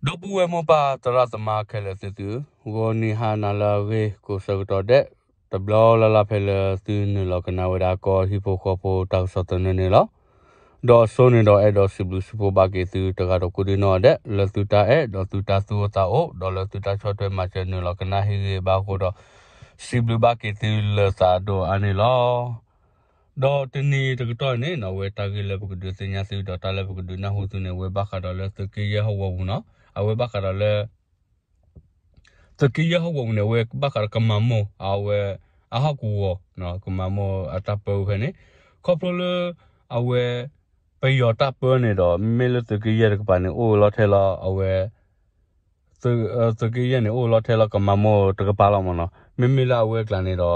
ဒီပုၢ်ဝဲၢ်မိၢ်ပၢ်သရၣ်သမါခဲလၢာ်သ့ၣ်သု, ဂီၤနံၤဟါနၤလၢအဂ့ၤကိးဆၢကတီၢ်ဒဲး, တဘျီလၢ်လၢ်ဖဲလၢသုနုာ်လီၤကနၣ်ဝဲဒၣ်ကီၢ်ဟံၣ်ဖိဃီဖိတၢ်ကစီၣ်သနၢၣ်န့ၣ်လီၤ. ဒီးအစိန့ၣ်ဒီးအဲၣ်ဒိးစံးဘျုးစံးဖှိၣ်ဘၣ်က့ၤသုတဂၤဒီးကိးဒံနီၢ်ဒဲး လၢသုတၢ်အဲၣ်ဒီးသုတၢ်သူၣ်အိၣ်သးအိၣ် ဒီးလၢသုတၢ်ဆီၣ်ထွဲမၤစၢၤနုာ်လီၤကနၣ်ဟ့ၣ်ဂံၢ်ဘါအဃိဒီး စံးဘျုးဘၣ်က့ၤသုလၢသးအဒိၣ်အါန့ၣ်လီၤ. ဒီးတနံၤတကတီၢ်န့ၣ်နီၢ် အဝဲတၢ်ဂ့ၢ်လၢပကဒုးသ့ၣ်ညါသုဒီးတၢ်လၢပကဒုးနၢ်ဟူသုန့ၣ် အဝဲဘၣ်ဃးဒီးလၢသုးက့ယဲၢ်ဟီၣ်ကဝီၤပူၤနီၢ်, အဝဲဘၣ်ဃးဒီးလၢ သုးက့ယဲၢ်ဟီၣ်ကဝီၤပူၤန့ၣ် အဝဲဘၣ်ဃးဒီးကမၤမိၢ် အဝဲ အဟီၣ်ကဝီၤ ကမၤမိၢ်အတၢ်ပၢဝဲဖဲန့ၣ် ခီဖျိလၢ အဝဲ ပယီၤတၢ်ပၢန့ၣ်ဒီး မ့မ့ၢ်လၢသုးက့ယဲၢ်တကပၤန့ၣ် အိၣ်ဝဲလီၤထဲလီၤ အဝဲ သုးက့ယဲၢ်န့ၣ် အိၣ်ဝဲလီၤထဲလီၤကမၤမိၢ်တကပၤလီၤမ့ၢ်နီၢ်. မ့မ့ၢ်လၢအဝဲကျါန့ၣ်ဒီး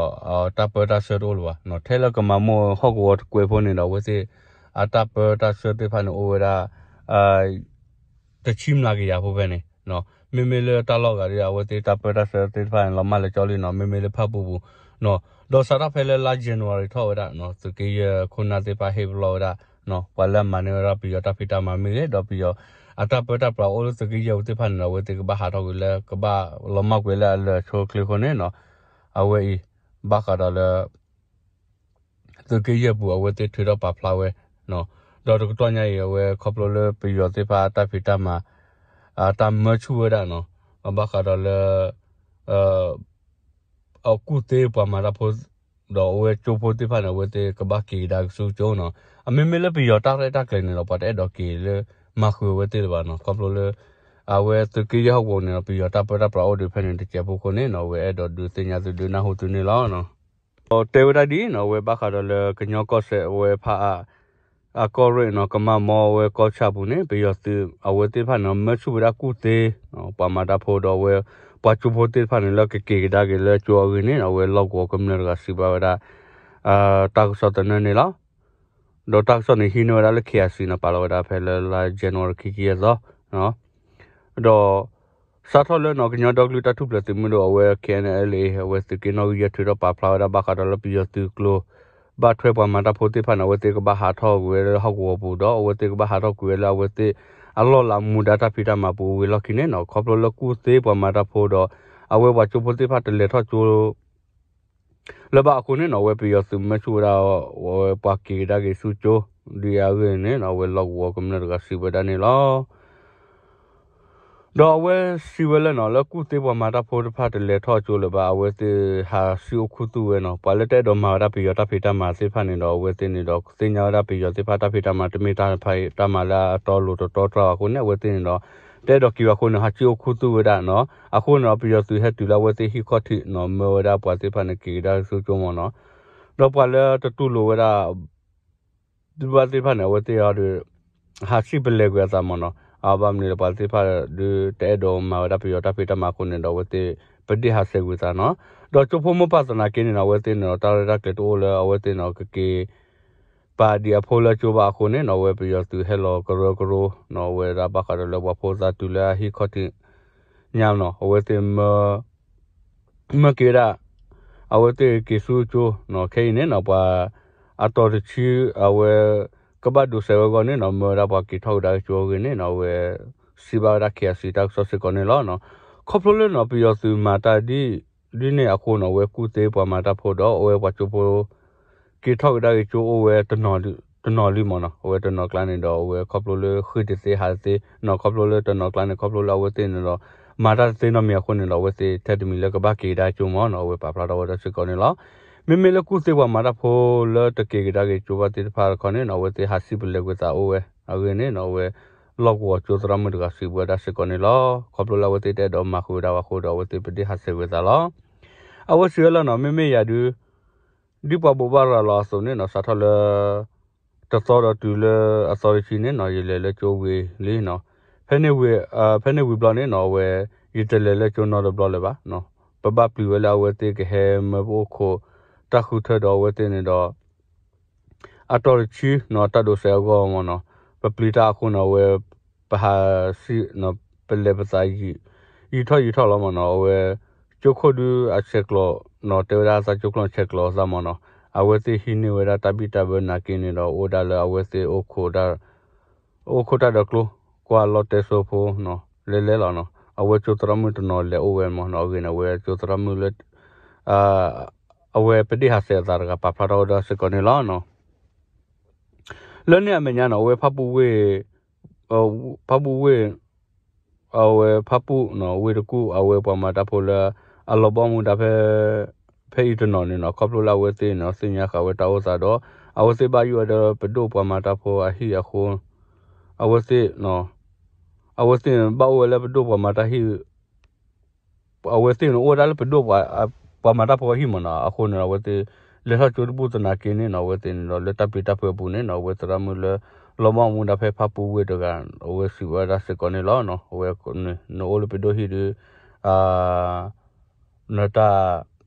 တၢ်ပၢတၢ်ဆှၢတအိၣ်လၢၤဘၣ်. ထဲလၢကမၤမိၢ်ဟီၣ်ကဝီၤတကွဲးဖိန့ၣ်ဒီး အဝဲသ့ၣ် အတၢ်ပၢတၢ်ဆှၢသ့ၣ်တဖၣ်န့ၣ် အိၣ်ဝဲဒၣ် တဆံမျးကယၤဖိဖဲန့ၣ်. မ့မ့ၢ်လၢတၢ်လီၢ်ဂၤဒီး အဝဲသ့ၣ်တၢ်ပၢတၢ်ဆှၢသ့ၣ်တဖၣ်န့ၣ် လီၤမၢ်လၢာ်ကၠီလံနီၢ်, မ့မ့ၢ်လၢဖၣ်ပူၤပူၤ ဒီးစးထီၣ်ဖဲလၢလါ January ထီၣ်ဝဲဒၣ် သုးက့ယဲၢ်ခိၣ်နၢ်သ့ၣ်တဖၣ်ဟ့ၣ်ပလီၢ်ဝဲဒၣ် ပှၤလၢအမၤန့ၢ်ဝဲဒၣ်ပယီၤတၢ်ဖံးတၢ်မၤမ့ၢ်ဂ့ၤ ဒီးပယီၤ အတၢ်ပၢတၢ်ပြးအိၣ်လၢသုးက့ယဲၢ်ပူၤသ့ၣ်တဖၣ်န့ၣ်ဒီး အဝဲသ့ၣ်ကဘၣ်ဟးထီၣ်ကွံာ်လၢ ကဘၣ်လီၤမၢ်ကွံာ်လၢအလၢာ်ဆိချ့အဃိန့ၣ်နီၢ်, အဝဲအံၤ ဘၣ်ဃးဒီးလၢ သုးက့ယဲၢ်ပူၤ အဝဲသ့ၣ်ထုးထီၣ်ပာ်ဖျါဝဲ ဒီးတကတီၢ်ညါအံၤ အဝဲခီဖျိလၢပယီၤသ့ၣ်တဖၣ်အတၢ်ဖံးတၢ်မၤ အတၢ်မၢဆူၣ်ဝဲဒၣ်နီၢ်, ဘၣ်ဃးဒီးလၢ အကူၣ်သ့ပှၤမၤတၢ်ဖိ ဒီးအဝဲကၠိဖိသ့ၣ်တဖၣ်န့ၣ် အဝဲသ့ၣ်ကဘၣ်က့ၤကဒါက့ၤဆူကၠိနီၢ်. အမ့မ့ၢ်လၢပယီၤတၢ်ရဲၣ်တၢ်ကျဲၤန့ၣ်ဒီး ပှၤတအဲၣ်ဒိးက့ၤလၢမၤဃုာ်အဝဲသ့ၣ်လၢၤဘၣ်နီၢ်, ခီဖျိလၢ အဝဲသုးက့ယဲၢ်ဟီၣ်ကဝီၤန့ၣ်ဒီး ပယီၤတၢ်ပၢတၢ်ပြးအိၣ်ဒံးဖဲန့ၣ်တစဲးဖိအဃိန့ၣ်နီၢ်, အဝဲအဲၣ်ဒိးဒုးသ့ၣ်ညါသုဒုးနၢ်ဟူသုန့ၣ်လီၤ. ဒီးတဲဝဲဒၣ်ဒ်နီၢ် အဝဲဘၣ်ဃးဒီးလၢကညီကီၢ်စဲၣ်အဝဲဖးအါ အကီၢ်ရ့ၣ်နီၢ် ကမၤမိၢ်အဝဲကီၢ်ဆၣ်ပူၤန့ၣ် ပယီၤသုးအဝဲသ့ၣ်တဖၣ်န့ၣ် မၢဆူၣ်ဝဲဒၣ်ကူၣ်သ့ ပှၤမၤတၢ်ဖိဒီးအဝဲ ပှၤကၠိဖိသ့ၣ်တဖၣ်န့ၣ် လၢကက့ၤကဒါက့ၤလၢကၠိအဂ့ၢ်န့ၣ် အဝဲလီၢ်ကဝီၤကမျၢၢ်တဂၤစံးဘၣ်ဝဲဒၣ် တၢ်ကစီၣ်သနၢၣ်န့ၣ်လီၤ. ဒီးတၢ်ကစီၣ်န့ၣ်ဟံးန့ၢ်ဝဲဒၣ်လၢ KIC နီၢ် ပာ်လီၤဝဲဒၣ်ဖဲလၢလါ January ခံဆံယဲၢ်သီ ဒီး စးထီၣ်လၢနီၢ် ကညီဒီကလုာ်တၢ်ထူၣ်ဖျဲးသုးမုၢ်ဒိၣ်အဝဲ K N L A အဝဲသုးက့နီၣ်ဂံၢ်ယဲၢ်ထုးထီၣ်ပာ်ဖျါဝဲဒၣ်ဘၣ်ဃးဒီးလၢပယီၤသုးကျိၤ ဘၣ်ထွဲပှၤမၤတၢ်ဖိသ့ၣ်တဖၣ်န့ၣ် အဝဲသ့ၣ်ကဘၣ်ဟးထီၣ်ကွံာ်ဝဲလၢဟီၣ်ကဝီၤပူၤဒီး အဝဲသ့ၣ်ကဘၣ်ဟးထီၣ်ကွံာ်ဝဲလၢအဝဲသ့ၣ် အလီၢ်လၤမူဒါတၢ်ဖံးတၢ်မၤပူၤဝံၤအလီၢ်ခံန့ၣ်နီၢ် ခီဖျိလၢကူၣ်သ့ပှၤမၤတၢ်ဖိဒီး အဝဲပှၤကၠိဖိသ့ၣ်တဖၣ်တလဲၤထီၣ်ကၠိ လၢၤဘၣ်အဃိန့ၣ်နီၢ် အဝဲပယီၤသုးမၢဆူၣ်ဝဲဒၣ် အဝဲပှၤက့ၤကဒါက့ၤဆူကၠိ ဒ်အဂ့ၢ်န့ၣ်နီၢ် အဝဲလီၢ်ကဝီၤကမျၢၢ်တဂၤစံးဝဲဒၣ်န့ၣ်လီၤ. ဒီးအဝဲစံးဝဲလၢနီၢ် လၢကူၣ်သ့ပှၤမၤတၢ်ဖိတဖၣ်တလဲၤထီၣ်ကၠိလၢၤဘၣ် အဝဲသ့ၣ်ဟးစံၣ်အိၣ်ခူသူၣ်ဝဲနီၢ် ပှၤလၢတအဲၣ်ဒိးမၤဝဲဒၣ်ပယီၤတၢ်ဖံးတၢ်မၤသ့ၣ်တဖၣ်န့ၣ်ဒီး အဝဲသ့ၣ်န့ၣ်ဒီး သ့ၣ်ညါဝဲဒၣ်ပယီၤသ့ၣ်တဖၣ်တၢ်ဖံးတၢ်မၤ တမ့ၢ်တၢ်ဖံးတၢ်မၤလၢအတီအလိၤတတီတြၢ်ဘၣ်အဃိန့ၣ် အဝဲသ့ၣ်န့ၣ်ဒီး တအဲၣ်ဒိးက့ၤဘၣ်အဃိန့ၣ် ဟးစံၣ်အိၣ်ခူသူၣ်ဝဲဒၣ်နီၢ် အဃိန့ၣ်ဒီး ပယီၤသုးဟဲတုၤလၢအဝဲသ့ၣ်ဟံၣ်ခီၣ်ထံးနီၢ် မၢဝဲဒၣ်ပှၤသ့ၣ်တဖၣ်န့ၣ် က့ၤကဒါက့ၤဆူကၠိမ့ၢ်နီၢ် ဒီးပှၤလၢတတူၢ်လိာ်ဝဲဒၣ် ဒုးဘၣ်သ့ၣ်တဖၣ်န့ၣ် အဝဲသ့ၣ်အီၤဒီး ဟးစံၣ်ပလဲၤကွံာ်အသးမ့ၢ်နီၤ. အဘၣ်မနုၤလၢပှၤသ့ၣ်တဖၣ်ဒုးတအဲၣ်ဒိးမၤဝဲဒၣ်ပယီၤတၢ်ဖံးတၢ်မၤအဃိန့ၣ်ဒီး အဝဲသ့ၣ်ပဒ့ၣ်ဟးဆှဲးကွံာ်သးနီၤ. ဒီးကၠိဖိမိၢ်ပၢ်သနာ်က့န့ၣ်နီၤ အဝဲသ့ၣ်န့ၣ်ဒီး တၢ်ရဲၣ်တၢ်ကျဲၤတအိၣ်လၢအဝဲသ့ၣ်န့ၣ်ဒီး ကက့ၤပာ်ဒံးအဖိလၢကၠိဘၣ်အဃိန့ၣ်နီၤ အဝဲပယီၤသုးဟဲလီၤကရၢကရိနီၤ အဝဲဒၣ်ဘၣ်ဃးဒီးလၢပှၤဖိသၣ်တုၤလၢအဟံၣ်ခီၣ်ထံးညါနီၤ အဝဲသ့ၣ်မၢ မၢက့ၤဝဲဒၣ် အဝဲသ့ၣ်က့ၤဆူကၠိနီၤ. ခဲအံၤန့ၣ်နီၤ ပှၤအတီၤတဆံ အဝဲကဘၣ်ဒိးစဲးဝဲအဂီၢ်န့ၣ်နီၤ မၢဝဲဒၣ်ပှၤက့ၤထီၣ်ကဒါက့ၤကၠိအဂ့ၢ်န့ၣ်နီၤ အဝဲစံးဘၣ်ဝဲဒၣ် KIC တၢ်ကစီၣ်စ့ၢ်ကီးန့ၣ်လီၤ. ခီဖျိလၢနီၤ ပယီၤသုးမၤတၢ်ဒ် ဒ်န့ၣ်အဃိနီၤ အဝဲကူၣ်သ့ပှၤမၤတၢ်ဖိဒီး အဝဲပှၤကၠိဖိ က့ၤထီၣ်ကဒါက့ၤကၠိအိၣ်ဝဲတနီၤလံမ့ၢ်နီၤ. အဝဲတနီၤကျါန့ၣ်ဒီး အဝဲခီဖျိလၢဃ့ၢ်တသ့ဟးတသ့နီၤ ခီဖျိလၢတနီၤကျါန့ၣ် ခီဖျိလၢအဝဲသ့ၣ်န့ၣ်ဒီး မၤတၢ်တသ့နီတမံၤအဃိန့ၣ်ဒီး အဝဲသ့ၣ်ထဲတမံၤလၢကဘၣ်က့ၤကဒါက့ၤကၠိမ့ၢ်နီၤ အဝဲပာ်ဖျါထီၣ်ဝဲဒၣ်စ့ၢ်ကီးန့ၣ်လီၤ. မ့မ့ၢ်လၢကူၣ်သ့ပှၤမၤတၢ်ဖိလၢတက့ၤကဒါက့ၤကၠိဘၣ်သ့ၣ်တဖၣ်တခီန့ၣ်နီၤ အဝဲသ့ၣ်ဟးစံၣ်ပလဲၤကွံာ်သးအိၣ်ဝဲအဂ့ၢ်န့ၣ်နီၤ အဝဲလီၢ်ကဝီၤကၠိသရၣ်မုၣ်တဂၤစံးဝဲဒၣ်စ့ၢ်ကီးန့ၣ်လီၤ. ခီဖျိလၢအဝဲသ့ၣ်တအဲၣ်ဒိးမၤဃုာ်ဝဲဒၣ်အဃိဒီး အဝဲသ့ၣ်ပဒ့ၣ်ဟးဆှဲးကွံာ်သးလီၤ. အဝဲစံးဝဲလၢနီၤ မ့မ့ၢ်ယၤဒုး ဒ်ပှၤဘိးဘၣ်ရၤလီၤအသိးန့ၣ်နီၤ စးထီၣ်လၢ တသီဒီးတုၤလၢအသီတဆံန့ၣ်နီၤ ယလဲၤလၢကၠိဝံၤလံနီၤ. ဖဲန့ၣ်ဝံၤ ဖဲန့ၣ်ဝံၤဘျီန့ၣ်နီၤ အဝဲ ယတလဲၤလၢကၠိနီတဘျီလၢၤဘၣ်. ပဘၣ်ပျံၤဝဲလၢအဝဲသ့ၣ်ကဟဲမၢပအိၣ်ခိးတၢ်ဃုထၢဒီးအဝဲသ့ၣ်န့ၣ်ဒီး အတီၤတဆံနီၤ တၢ်ဒိးစဲးအဂီၢ်မ့ၢ်နီၤ ပပျံၤတၢ်အဃိန့ၣ် အဝဲ ပဟးစံၣ်နီၤ ပလဲၤပသး ယံာ်ထီၣ်ယံာ်ထီၣ်လီၤမ့ၢ်နီၤ အဝဲ ကၠိခိၣ်ဒုးအဆဲးကျိးနီၤ တဲဝဲဒၣ်အသးကၠိခိၣ်ဆဲးကျိးအသးမ့ၢ်နီၤ အဝဲသ့ၣ်ဟံးန့ၢ်ဝဲဒၣ်တၢ်ဘံၣ်တၢ်ဘၢနာ်က့န့ၣ်ဒီး အိၣ်ဒၣ်လၢအဝဲသ့ၣ် အိၣ်ခိးတၢ်ဒီးကျိ ကွၢ်လီတဲစိဖိနီၤ လဲၤလဲၤလီၤနီၤ. အဝဲကၠိသရၣ်မုၣ်တနီၤလဲၤအိၣ်ဝဲမးနီၤ. အဂ့ၢ်န့ၣ် အဝဲကၠိသရၣ်မုၣ်လၢ အဝဲပဒ့ၣ်ဟးဆှဲးအသးတဂၤပာ်ဖျါထီၣ်ဝဲဒၣ်စ့ၢ်ကီးန့ၣ်လီၤနီၤ. လၢန့ၣ်အမဲာ်ညါနီၤ အဝဲဖၣ်ပူၣ်ဝ့ၢ် ဖၣ်ပူၣ်ဝ့ၢ် အဝဲဖၣ်ပူၣ်နီၤ ဝ့ၢ်တကူၣ် အဝဲပှၤမၤတၢ်ဖိလၢ အလီၤဘီမူဒါဖဲ ဖဲအံၤတနီၤန့ၣ်နီၤ ခီဖျိလၢအဝဲသ့ၣ်န့ၣ် သ့ၣ်ညါဃာ်ဝဲတၢ်အိၣ်သးဒီး အဝဲသ့ၣ်ဘၣ်ယိၣ်ဝဲဒီးပဒိၣ်ပှၤမၤတၢ်ဖိအဟံၣ်အဃိ အဝဲသ့ၣ် အဝဲသ့ၣ်န့ၣ် ဘၣ်အိၣ်ဝဲလၢပဒိၣ်ပှၤမၤတၢ်ဟံၣ် အဝဲသ့ၣ်န့ၣ် အိၣ်ဝဲဒၣ်လၢပဒိၣ်ပှၤ ပှၤမၤတၢ်ဖိအဟံၣ်မးနီၤ. အဃိန့ၣ် အဝဲသ့ၣ် လဲၤထီၣ်ကၠိတဘူၣ်သနာ်က့န့ၣ်နီၤ အဝဲသ့ၣ်န့ၣ်ဒီး လၢတၢ်ပျံၤတၢ်ဖုးအပူၤန့ၣ်နီၤ အဝဲသရၣ်မုၣ်လၢ လီၤဘီမူဒါဖဲဖၣ်ပူၣ်ဝ့ၢ်တဂၤ အဝဲစံးဝဲဒၣ်စ့ၢ်ကီးန့ၣ်လီၤ. အဝဲ နအိၣ်လၢပဒိၣ်ဟံၣ်ဒီး နတၢ်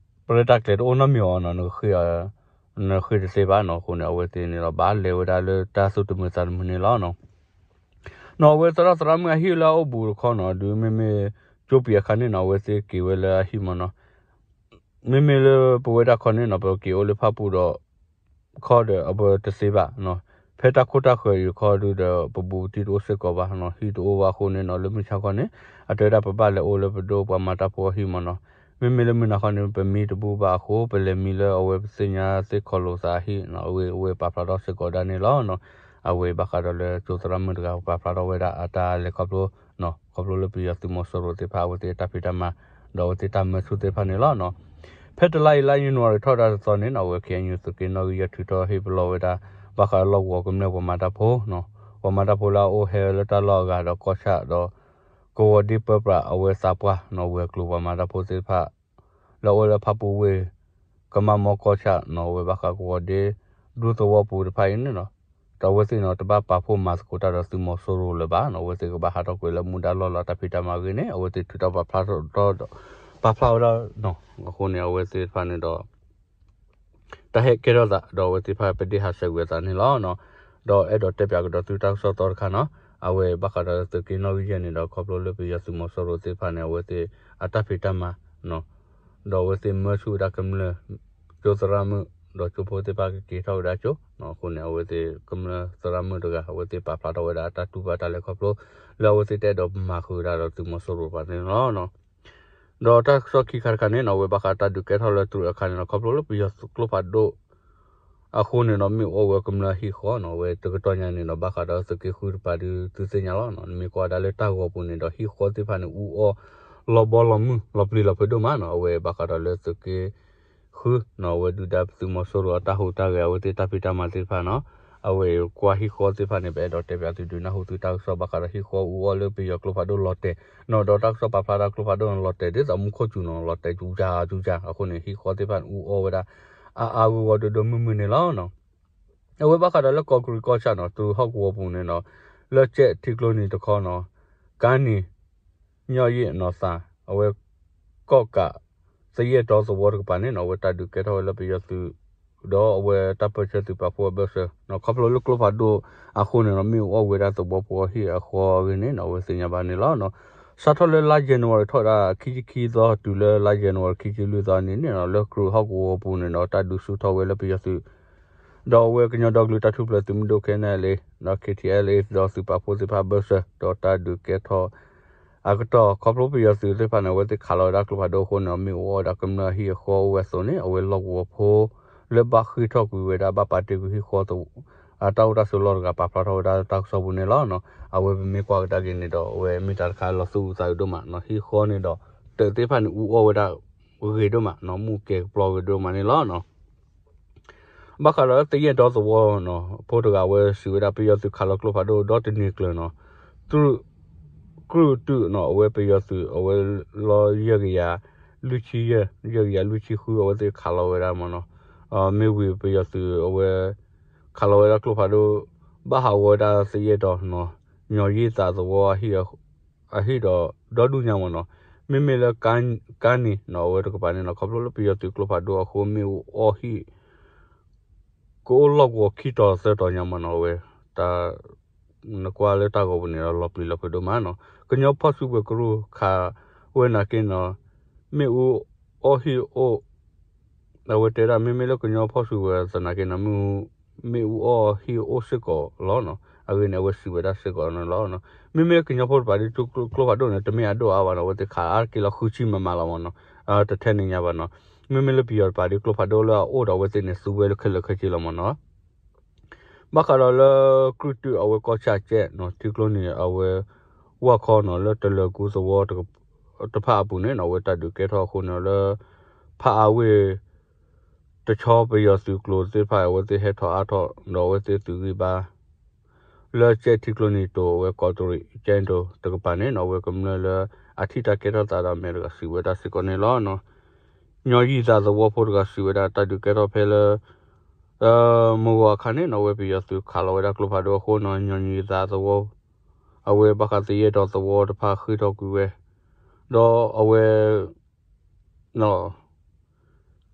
ပြၢတၢ်ကျဲၤတအိၣ်နီတမံၤအီၤနီၤ နဃ့ နဃ့တသ့ဘၣ်နီၤ. အဃိန့ၣ် အဝဲသ့ၣ်န့ၣ်ဒီး ဘၣ်လဲၤဝဲဒၣ်လၢတၢ်သူၣ်တမုာ်သးတမုာ်န့ၣ်လီၤ. နီၤ အဝဲသရၣ်သရၣ်မုၣ်အဟံၣ်လၢအအိၣ်ဘူးတခီနီၤ ဒုးမ့မ့ၢ် ကၠိပံၤအခါန့ၣ်နီၤ အဝဲသ့ၣ်က့ၤဝဲလၢအဟံၣ်မးနီၤ. မ့မ့ၢ်လၢပဝဲဒၣ်ခီန့ၣ်နီၤ ပက့ၤအိၣ်လၢဖၣ်ပူၣ်ဒီး ခီဒီးအဝဲတသ့ဘၣ်. ဖဲတၢ်ခိၣ်တၢ်ဃၢၤအံၤခီဒုးဒီး ပဘူးပတံၢ်တအိၣ်စ့ၢ်ကီးဘၣ်နီၤ ဟံၣ်တအိၣ်ဘၣ်အဃိန့ၣ်နီၤ လၢမုၢ်ဆါခီန့ၣ် အတဲဝဲဒၣ်ပဘၣ်လဲၤအိၣ်လၢပဒိၣ်ပှၤမၤတၢ်ဖိအဟံၣ်မးနီၤ. မ့မ့ၢ်လၢမုၢ်နၤခီန့ၣ် ပမံတဘူးဘၣ်အဃိ ပလဲၤမံလၢအဝဲပသ့ၣ်ညါသ့ၣ်ခီလိာ်သးအဟံၣ်နီၤ အဝဲ အဝဲပာ်ဖျါထီၣ်စ့ၢ်ကီးဒၣ်န့ၣ်လီၤ. အဝဲဘၣ်ဃးဒီးလၢကၠိသရၣ်မုၣ်တဂၤပာ်ဖျါထီၣ်ဝဲဒၣ်အတၢ်လဲၤခီဖျိ ခီဖျိလၢပယီၤသုးမီၤစိရိၤသ့ၣ်တဖၣ် အဝဲသ့ၣ်အတၢ်ဖံးတၢ်မၤ ဒီးအဝဲသ့ၣ်တၢ်မၢဆူၣ်သ့ၣ်တဖၣ်န့ၣ်လီၤ. ဖဲတလါအံၤ လါယနူၤအါရံၤထီၣ်ဝဲဒၣ်တသီန့ၣ်နီၤ အဝဲ ခ့ၣ်အဲၣ်ယူၣ် သုးက့နီၣ်ဂံၢ်ယဲၢ်ထုးထီၣ်ဟ့ၣ်ပလီၢ်ဝဲဒၣ် ဘၣ်ဃးလီၢ်ကဝီၤကမျၢၢ်ပှၤမၤတၢ်ဖိနီၤ ပှၤမၤတၢ်ဖိလၢအအိၣ်ဟဲလၢတၢ်လီၢ်အဂၤဒီးကီၢ်ဆၣ်ဒီး ကဝီၤဒ့ပၢပြးအဝဲသးပှၢ်နီၤ ဝဲၤကျိၤပှၤမၤတၢ်ဖိသ့ၣ်တဖၣ် လၢအအိၣ်လၢဖၣ်ပူၣ်ဝ့ၢ် ကမၣ်မီကီၢ်ဆၣ်နီၤ အဝဲဘၣ်ဃးကဝီၤဒ့ ဒူသဝီပူၤတဖၣ်အံၤန့ၣ်နီၤ ဒီးအဝဲသ့ၣ်န့ၣ် တဘၣ်ပာ်ဖှိၣ်မၤသကိးတၢ်ဒီးသုးမီၤစိရိၤလၢၤဘၣ်နီၤ အဝဲသ့ၣ်ကဘၣ်ဟးထီၣ်ကွံာ်လၢမူဒါလီၢ်လၤတၢ်ဖံးတၢ်မၤအဂ့ၢ်န့ၣ် အဝဲသ့ၣ်ထုးထီၣ်ပာ်ဖျါထီၣ်ဒီး ပာ်ဖျါဝဲဒၣ်နီၤ အဃိန့ၣ် အဝဲသ့ၣ်တဖၣ်န့ၣ်ဒီး တၢ်ဟဲကဲထီၣ်သး ဒီးအဝဲသ့ၣ်တဖၣ်ပဒ့ၣ်ဟးဆှဲးကွံာ်အသးန့ၣ်လီၤ. ဒီးအဲၣ်ဒိးတဲပၠးကဒီးသုတၢ်ကစီၣ်သီတခါနီၤ အဝဲဘၣ်ဃးဒီးသုးက့နီၣ်ဂံၢ်ယဲၢ်န့ၣ်ဒီး ခီဖျိလၢပယီၤသုးမီၤစိရိၤသ့ၣ်တဖၣ်န့ၣ် အဝဲသ့ၣ်အတၢ်ဖံးတၢ်မၤ ဒီးအဝဲသ့ၣ်မၢဆူၣ်ဝဲဒၣ်ကမျၢၢ် ကၠိသရၣ်မုၣ် ဒီးကၠိဖိသ့ၣ်တဖၣ်ကက့ၤထီၣ်ဝဲဒၣ်ကၠိ အဃိန့ၣ် အဝဲသ့ၣ်ကမျၢၢ်သရၣ်မုၣ်တဂၤ အဝဲသ့ၣ်ပာ်ဖျါထီၣ်ဝဲဒၣ်အတၢ်တူၢ်ဘၣ်တၢ်လဲၤခီဖျိ လၢအဝဲသ့ၣ်တအဲၣ်ဒိးမၤဃုာ်ဝဲဒၣ်ဒီးသုးမီၤစိရိၤဘၣ်န့ၣ်လီၤ. ဒီးတၢ်ကစီၣ်ခံခါတခါန့ၣ်နီၤ အဝဲဘၣ်ဃးတၢ်ဒုးကဲထီၣ်လၢတရူးအခါန့ၣ်နီၤ ခီဖျိလၢပယီၤကျိဖးဒိၣ် အဃိန့ၣ်ဒီး မ့ၣ်အူအီၣ်ဝဲကမျၢၢ်ဟံၣ်ဃီနီၤ အဝဲတကတီၢ်ညါန့ၣ်ဒီး ဘၣ်ဃးဒီးသုးက့ဃုတပၤဒုးသုသ့ၣ်ညါလီၤ. နမ့ၢ်ကွၢ်ဒၣ်လၢတၢ်ဂီၤပူၤန့ၣ်ဒီး ဟံၣ်ဃီသ့ၣ်တဖၣ်န့ၣ် အူအီၣ်လီၤဘီလီၤမုၢ် လီၤပျံၤလီၤဖုးဒိၣ်မးနီၤ အဝဲဘၣ်ဃးဒီးလၢသုးက့ ဃုနီၤ အဝဲဒုၣ်ဒါသုးမီၤစိရိၤအတၢ်ဟူးတၢ်ဂဲၤ အဝဲသ့ၣ်တၢ်ဖံးတၢ်မၤသ့ၣ်တဖၣ်နီၤ အဝဲကွၢ်ဟံၣ်ဃီသ့ၣ်တဖၣ်န့ၣ် ပအဲၣ်ဒိးတဲပၠးသုဒုးနၢ်ဟူသုတၢ်ကစီၣ် ဘၣ်ဃးဒီးဟံၣ်ဃီအူအီၣ်လၢပယီၤကျိဖးဒိၣ်လီၤတဲာ်နီၤ ဒီးတၢ်ကစီၣ်ပာ်ဖျါဒၣ်ကျိဖးဒိၣ်န့ၣ် လီၤတဲာ်ဒ်သိးမူခိၣ်စူၤနီၤ လီၤတဲာ်ကကကကက အဃိန့ၣ် ဟံၣ်ဃီသ့ၣ်တဖၣ်န့ၣ် အူအီၣ်ဝဲဒၣ် အါအါဂီၢ်ဂီၢ်ဒိၣ်ဒိၣ်မုၢ်မုၢ်န့ၣ်လီၤ. အဝဲဘၣ်ဃးဒီးလၢကီးကရံးကီၢ်ဆၣ်နီၤ တရူးဟီၣ်ကဝီၤပူၤန့ၣ်နီၤ လၢကၠဲးထံကျိနံၤတခီနီၤ ကါနံၤ ညီယ့ၣ်နီၤသး အဝဲ ကီၣ်ကး သယဲၢ်တီသဝီတကပၤန့ၣ်နီၤ အဝဲတၢ်ဒုးကဲထီၣ်ဝဲလၢပယီၤသုး ဒီးအဝဲတၢ်ပၢဆှၢသုးပာ်ဖှိၣ်အဘၢၣ်စၢၤ ခီဖျိလၢကျိဖးဒိၣ်အဃိန့ၣ်နီၤ မ့ၣ်အူအီၣ်ဝဲဒၣ်သဝီဖိအဟံၣ်အဃီအဂ့ၢ်န့ၣ်နီၤ အဝဲသ့ၣ်ညါဘၣ်န့ၣ်လီၤ. စးထီၣ်လၢလါယနူၤအါရံၤထီၣ်ဝဲဒၣ်ခံဆံခံသီ တုၤလၢလါယနူၤအါရံၤခံဆံလွံၢ်သီန့ၣ်န့ၣ်နီၤ လၢကရူးဟီၣ်ကဝီၤပူၤန့ၣ်ဒီး တၢ်ဒုးဆူၣ်ထီၣ်ဝဲလၢပယီၤသုး ဒီးအဝဲကညီဒီကလုာ်တၢ်ထူၣ်ဖျဲးသုးမုၢ်ဒိၣ် ခဲနလ့ ဒီး ခ့ထံအဲလ်အ့ ဒီးသုးပာ်ဖှိၣ်သ့ၣ်တဖၣ်ဘၢၣ်စၢၤ ဒီးတၢ်ဒုးကဲထီၣ် အကတီၢ် ခီဖျိပယီၤသုးသ့ၣ်တဖၣ်န့ၣ် အဝဲသ့ၣ်ခးလီၤဝဲဒၣ်ကျိဖးဒိၣ်အဃိန့ၣ် မ့ၣ်အူအီၣ်ဝဲဒၣ်ကမျၢၢ်အဟံၣ်အဃီအိၣ်ဝဲအသိးန့ၣ် အဝဲလီၢ်ကဝီၤဖိ လၢဘၣ်ဃ့ၢ်ထီၣ်ကွံာ်ဝဲဒၣ် ဘၣ်ပာ်တ့ၢ်ကွံာ်ဟံၣ်ဃီ အတၢ်အိၣ်တၢ်ဆိးလီၢ်တဂၤ ပာ်ဖျါထီၣ်ဝဲဒၣ်တၢ်ကစီၣ်ပူၤန့ၣ်လီၤ. အဝဲပမ့ၢ်ကွၢ်ကဒါက့ၤန့ၣ်ဒီး အဝဲမ့ၢ်တၢ်တခါလီၤသူၣ်အုးသးအုးဒိၣ်မးနီၤ ဟံၣ်ဃီန့ၣ်ဒီး တၢးသ့ၣ်တဖၣ်န့ၣ် အူအီၣ်ဝဲဒၣ်ဂ့ၤဒိၣ်မးနီၤ မူကဲၤကပျီဂ့ၤဒိၣ်မးန့ၣ်လီၤ. ဘၣ်ဃးဒီးသယဲၢ်တီသဝီနီၤ အဖိတဂၤအဝဲစံးဝဲဒၣ် ပယီၤသုးခးလီၤကျိဖးဒိၣ်ဒီတနံၤကျၢၤနီၤ ကြုၢ်တုၢ်နီၤ အဝဲပယီၤသုး အဝဲလီယဲၢ်ကယၤ လွံၢ်ဆံယဲၢ် ယဲၢ်ကယၤလွံၢ်ဆံဃု အဝဲသ့ၣ်ခးလီၤဝဲဒၣ်မးနီၤ မ့ၢ်ဝံၤပယီၤသုးအဝဲ ခးလီၤဝဲဒၣ်ကျိဖးဒိၣ် ဘၣ်ဟးဂီၤဝဲဒၣ်သယဲၢ်တီနီၤ ညီယ့ၣ်သးသဝီ အဟံၣ်ဒီး ဒီဒူၣ်ညါမးနီၤ မ့မ့ၢ်လၢ ကါနံၤနီၤ အဝဲတကပၤန့ၣ်နီၤ ခီဖျိလၢပယီၤသုးကျိဖးဒိၣ်အဃိ မ့ၣ်အူအီၣ်ဟံၣ် ကအိၣ်လီၢ်ကဝီၤခံတီၤသၢတီၤညါမးနီၤ အဝဲ တၢ် နကွၢ်လၢတၢ်ဂီၤပူၤန့ၣ်ဒီး လီၤပျံၤလီၤဖုးဒိၣ်မးနီၤ ကညီဖီၣ်စုကဝဲၤကရူၢ်ခးဝဲနာ်က့နီၤ မ့ၣ်အူအီၣ်ဟံၣ်အိၣ် အဝဲတဲဒၣ် မ့မ့ၢ်လၢကညီဖီၣ်စုကဝဲၤသနာ်က့နီၤ မ့ၣ်အူအီၣ်ဟံၣ်အိၣ်စ့ၢ်ကီးလီၤနီၤ အဂ့ၢ်န့ၣ် အဝဲစံးဝဲဒၣ်စ့ၢ်ကီးန့ၣ်လီၤ. မ့မ့ၢ်ကညီဖိတပၤဒီး ကျိဖးဒိၣ်န့ၣ် တမ့ၢ်အဒိၣ်အါဘၣ်နီၤ, အဝဲသ့ၣ်ခးအါတက့ၢ်လီၤ ဃုဆံမမးလီၤမ့ၢ်နီၤ, တထဲန့ၣ်ညါဘၣ်နီၤ. မ့မ့ၢ်လၢပယီၤတပၤဒီး ကျိဖးဒိၣ်လၢအအိၣ်ဒီးအဝဲသ့ၣ်န့ၣ် သူဝဲလၢခဲလၢာ်ခဲဆ့လီၤမ့ၢ်နီၤ. ဘၣ်ဃးဒီးလၢ ကြုၢ်တုၢ်အဝဲကီၢ်ဆၣ်ကဲးနီၤ ထံကျိန့ၣ် အဝဲ ဝၢ်ခီနီၤ လၢတလၢၤကူသဝီတဖၣ်အပူၤန့ၣ်နီၤ အဝဲတၢ်ဒုးကဲထီၣ်အဃိန့ၣ်လၢ ဖးအါဝ့ၢ် တဆီပယီၤသုးကျိၤသ့ၣ်တဖၣ် အဝဲသ့ၣ်ဟဲထီၣ်အါထီၣ် ဒီးအဝဲသ့ၣ်သုးဂံၢ်ဘါ လၢကဲးထံကျိန့ၣ်တိၤ အဝဲကီးတရံး ကဲးတိၤတကပၤန့ၣ်နီၤ အဝဲကမျၢၢ်လၢအထံၣ်တၢ်ကဲထီၣ်သးဒီးအမဲာ်တဂၤစံးဝဲဒၣ်စ့ၢ်ကီးန့ၣ်လီၤ. ညီယံာ်သးသဝီဖိတဂၤစံးဝဲဒၣ် တၢ်ဒုးကဲထီၣ်ဖဲလၢ မုၢ်ဂီၤအခါန့ၣ်နီၤ အဝဲပယီၤသုးခးလီၤဝဲဒၣ်ကျိဖးဒိၣ်အဃိနီၤ ညီယံာ်သးသဝီ အဝဲဘၣ်ဃးသယဲၢ်ဒီးသဝီတဖၣ်ဃ့ၢ်ထီၣ်ကွံာ်ဝဲ ဒီးအဝဲ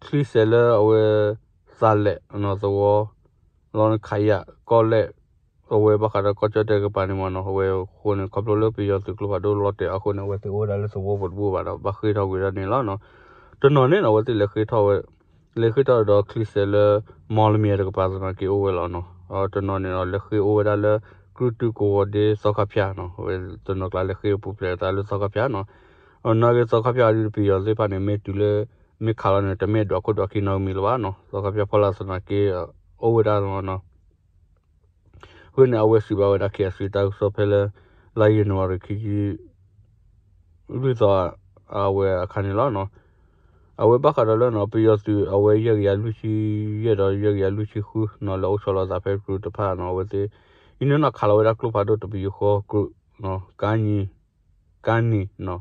ချံစဲးလၢအဝဲ သးလဲးသဝီ လီၤနခးယၣ်ကီၢ်လဲၣ် အဝဲဘၣ်ဃးဒီးကီၢ်ကၠီၣ်တဲၣ်ကပၤန့ၣ်မ့ၢ်နီၤ အဝဲအဃိန့ၣ် ခီဖျိလၢပယီၤသုးကျိဖးဒိၣ်လီၤတဲာ်အဃိန့ၣ် အဝဲသ့ၣ်အိၣ်ဝဲဒၣ်လၢသဝီပူၤတဘူၣ်ဘၣ်ဒီး ဘၣ်ဃ့ၢ်ထီၣ်ကွံာ်ဒၣ်န့ၣ်လီၤ. တနီၤန့ၣ်နီၤ အဝဲသ့ၣ်လဲၤဃ့ၢ်ထီၣ်ဝဲ လဲၤဃ့ၢ်ထီၣ်ဒီးချံစဲးလၢ မီလမံၤတကပၤသနာ်က့အိၣ်ဝဲလီၤနီၤ. တနီၤန့ၣ်နီၤ လဲၤဃ့ၢ်အိၣ်ဝဲဒၣ်လၢ ကြုၢ်တုၢ်ကဝီၤဒ့သီခါဖၠၣ်နီၤ အဝဲတနီၤကျါလဲၤဃ့ၢ်ပူၤဖျဲးသးလၢသီခါဖၠၣ်နီၤ. နာ်က့သီခါဖၠၣ်အဒုးပယီၤသ့ၣ်တဖၣ်န့ၣ် မ့ၢ်တုၤလၢ မ့ၢ်ခးလီၤန့ၣ် တမ့ၢ်ဒွးခိၣ်ဒွးခံနီတမံၤလၢၤဘၣ်နီၤ သီခါဖၠၣ်ဖီလာ်သနာ်က့ အိၣ်ဝဲဒၣ်လီၤနီၤ. အဃိန့ၣ် အဝဲစံးဘၣ်ဝဲဒၣ် KIC တၢ်ကစီၣ်ဖဲလၢ လါယနူၤအါရံၤခံဆံ လွံၢ်သီ အဝဲအခါန့ၣ်လီၤ. အဝဲဘၣ်ဃးဒီးလၢနီၤ ပယီၤသုးအဝဲယဲၢ်ကယၤလွံၢ်ဆံယဲၢ်ဒီးယဲၢ်ကယၤလွံၢ်ဆံဃုနီၤ လၢအိၣ်ဆီလီၤသးဖဲကြူးတဖၣ်နီၤ အဝဲသ့ၣ် အံၤန့ၣ်နီၤ ခးလီၤဝဲဒၣ်ကျိဖးဒိၣ်တပယူာ်ဃီကြူး ကါနံၤ ကါနံၤနီၤ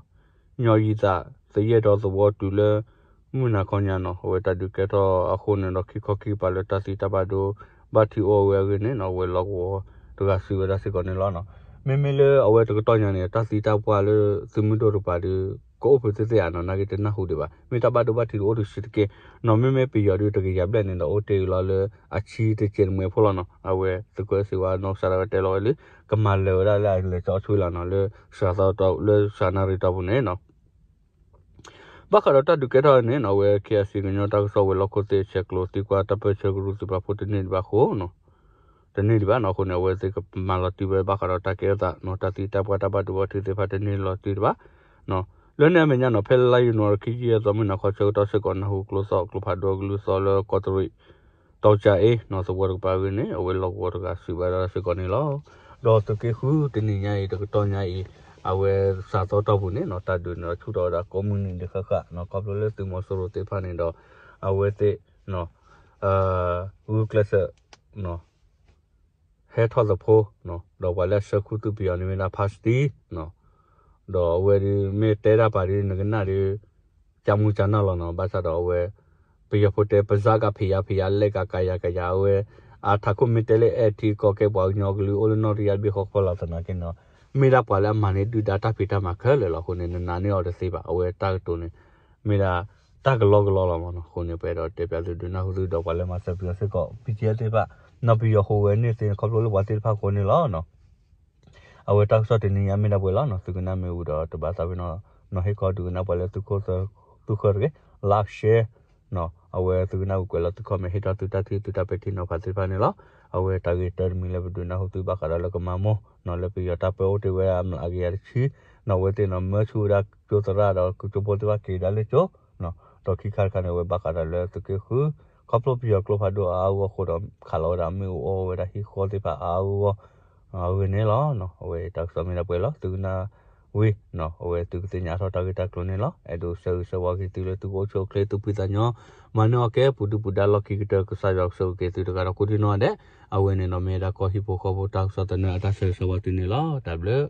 ညီယံာ်သး သယဲၢ်ဒီးသဝီတုၤလၢ မုၢ်နၤခီညါနီၤ အဝဲတၢ်ဒုးကဲထီၣ်အဃိန့ၣ်ဒီး ခံခီခံကပၤလၢတၢ်သံတၢ်ဘၣ်ဒိ ဘၣ်ထံးအိၣ်ဝဲအဂ့ၢ်န့ၣ်နီၤ အဝဲလီၢ်ကဝီၤတဂၤစံးဝဲဒၣ်စ့ၢ်ကီးန့ၣ်လီၤ. မ့မ့ၢ်လၢအဝဲတကတီၢ်ညါန့ၣ် တၢ်သံတၢ်ပှၢ်လၢသုးမုၢ်ဒိၣ်တကပၤဒီး ကအိၣ်ဖုးသ့ၣ်သ့ၣ်ဧါနီၤ နာ်က့တနၢ်ဟူဒံးဘၣ် မ့ၢ်တၢ်ဘၣ်ဒိဘၣ်ထံးတအိၣ်တဆံးတက့ၢ်နီၤ မ့မ့ၢ်ပယီၤဒုးတကယၤဘျဲၣ်န့ၣ်ဒီး အိၣ်တ့ၢ်အလီၤလၢအဆံတကဲးတမှဲဖိလီၤနီၤ အဝဲသုးကၢစံးဝဲနီၢ်ကစၢ်ဒၣ်ဝဲတဲလီၤဝဲလံ ကမၤလၢာ်ဝဲဒၣ်လၢအလဲၤကၠီဆူလီၤနီၤ လၢ လၢစှၤသီတၢ်လၢစှၤနၣ်ရံၣ်တီၢ်ပူၤန့ၣ်နီၤ ဘၣ်ဃးဒီးတၢ်ဒုးကဲထီၣ်န့ၣ်နီၤ အဝဲ KIC ကညီတၢ်ကစီၣ်ဝဲၤလီၢ်ခိၣ်သ့ၣ် ဆဲးကျိးသံကွၢ်တၢ်ပၢဆှၢကရူၢ်သုးပာ်ဖှိၣ်တန့ၢ်ဒံးဘၣ်အဃိ တန့ၢ်ဒံးဘၣ်နီၤ အဃိန့ၣ် အဝဲသ့ၣ်ကမၤလီၤတံၢ်ဝဲဘၣ်ဃးဒီးတၢ်ကဲထီၣ်သးနီၤ တၢ်သံတၢ်ပှၢ်တၢ်ဘၣ်ဒိဘၣ်ထံးသ့ၣ်တဖၣ်တန့ၢ်လီၤတံၢ်ဒံးဘၣ် လၢန့ၣ်အမဲာ်ညါနီၤ ဖဲလါယနူၤအါရံၤခံဆံယဲၢ်သီ မုၢ်နၤခီဆၢကတီၢ်စ့ၢ်ကီး နၢ်ဟူကျိသီကျိဖးဒိၣ်အကလုၢ်သီလၢကီးတရံး တီကၠါအ့နီၤ သဝီတကပၤအဂ့ၢ်န့ၣ် အဝဲလီၢ်ကဝီၤတဂၤစံးဘၣ်ဒၣ်စ့ၢ်ကီးန့ၣ်လီၤ. ဒီးသုးက့ဃုတနံၤညါအံၤ တကတီၢ်ညါအံၤ အဝဲစှၤသီတီၢ်ပူၤန့ၣ်နီၤ တၢ်ဒုးန့ၣ်ဒီးဆူၣ်ထီၣ်ဝဲဒၣ်ကိးမုၢ်နံၤဒံးဃၣ်ဃၣ်နီၤ ခီဖျိလၢသုးမီၤစိရိၤသ့ၣ်တဖၣ်န့ၣ်ဒီး အဝဲသ့ၣ် ဂုာ်ကျဲးစၢး ဟဲထီၣ်သဖှိ ဒီးပှၤလၢအဆှၢခူသူၣ်ပယီၤန့ၣ်မ့ၢ်ဒၣ် ဖါစတံ ဒီးအဝဲဒုးမ့ၢ်တဲတၢ်ပာ်ဒုးနကနၣ်ဒုး ကၢ်မူကၢ်နၢ်လီၤနီၤ ဘၣ်ဆၣ်ဒီးအဝဲ ပယီၤဖိတဲ ပစၢ်ကဖံးယၤဖံးယၤ လဲၣ်ကၤကၤယၤကၤယၤ အဝဲ အထးခိၣ်မ့ၢ်တဲလၢအဲၣ်ထံကီၢ်ကဲပှၤကညီကလုာ်အိၣ်လၢနီၣ်တယၢ်တဘ့ၣ်ဃီဃီလီၤသနာ်က့နီၤ မ့ၢ်ဒၣ်ပှၤလၢအမၤန့ၢ်ဒုၣ်ဒါတၢ်ဖံးတၢ်မၤခဲလၢာ်လီၤ အဃိန့ၣ် နနာ်န့ၢ်အီၤတသ့ဘၣ် အဝဲတၢ်ကတိၤန့ၣ် မ့ၢ်ဒၣ် တၢ်ကလီကလီလီၤမ့ၢ်နီၤ အဃိန့ၣ် ပအဲၣ်ဒိးတဲပၠးသုဒုးနၢ်ဟူသုဒီးပှၤလၢမၤစၢၤပယီၤစ့ၢ်ကီး ပံကဲသ့ၣ်တဖၣ် နီၢ်ပယီၤဟူးဂဲၤန့ၢ်သ့န့ၣ် ခီဖျိလၢပှၤသ့ၣ်တဖၣ်ဃိန့ၣ်လီၤ. အဝဲတၢ်ကစီၣ်တနံၤညါမ့ၢ်ဒၣ်ပှဲၤလီၤနီၤ သုကနၣ်မ့ၢ်ဝံၤဒီးတဘၣ်သးဝံၤနီၤ နီၤဟ့ၣ်ခီဒုးကနၣ်ပှၤလၢသုခိၣ်သုဃၢၤတဂ့ၤ like share နီၤ အဝဲသုကနၣ်ဝံၤကွဲးလီၤသု comment ဟ့ၣ်ထီၣ်သုတၢ်ထံၣ်သုတၢ်ပဲာ်ထံနီၤဖးသ့ၣ်တဖၣ်န့ၣ်လီၤ. အဝဲတၢ်ဂ့ၢ်တၢတမံၤလၢပဒုးနၢ်ဟူသုဘၣ်ဃးဒီးလၢကမၤမိၢ်နီၤ လၢပယီၤတၢ်ပၢအိၣ်တ့ၢ်ဝဲဒၣ်အမျးကယၤတဆံ နီၤ အဝဲသ့ၣ်နီၤ မၢဆူၣ်ဝဲဒၣ်ကၠိသရၣ်ဒီးကၠိဖိသ့ၣ်တဖၣ်က့ၤဒၣ်လၢကၠိ ဒီးခံခါတခါန့ၣ် အဝဲဘၣ်ဃးဒီးလၢသုးက့ဃု ခီဖျိပယီၤကျိဖးဒိၣ်အါအါဂီၢ်ဂီၢ်အဃိဒီး ခးလီၤဝဲဒၣ်မ့ၣ်အူအီၣ်ဝဲဒၣ်ဟံၣ်ဃီသ့ၣ်တဖၣ်အါအါဂီၢ်ဂီၢ် အဂ့ၢ်န့ၣ်လီၤ. အဝဲတၢ်ကစီၣ်မ့ၢ်ဒၣ်ပှဲၤလီၤ သုကနၣ်ဝံၤ အဝဲသုကသ့ၣ်ညါထီၣ်တၢ်ဂ့ၢ်တၢ်ကျိၤန့ၣ်လီၤ. အဲၣ်ဒိးဆၢဂ့ၤဆၢဝါက့ၤသုလၢသုကအိၣ်ဆူၣ်အိၣ်ချ့သူၣ်ဖှံသးညီ မၤန့ၢ်အီၣ်ကဲပူၤဒုၣ်ပူၤဒါလီၢ်ခံကတၢၢ် ကစၢ်ယွၤကဆိၣ်ဂ့ၤက့ၤသုတဂၤဒီးကိးဒံနီၢ်ဒဲး အဝဲန့ၣ်နီၤ မ့ၢ်ဒၣ်ကီၢ်ဟံၣ်ဖိဃီဖိတၢ်ကစီၣ်သန့အတၢ်ဆၢဂ့ၤဆၢဝါသုန့ၣ်လီၤ. တၢ်ဘျုး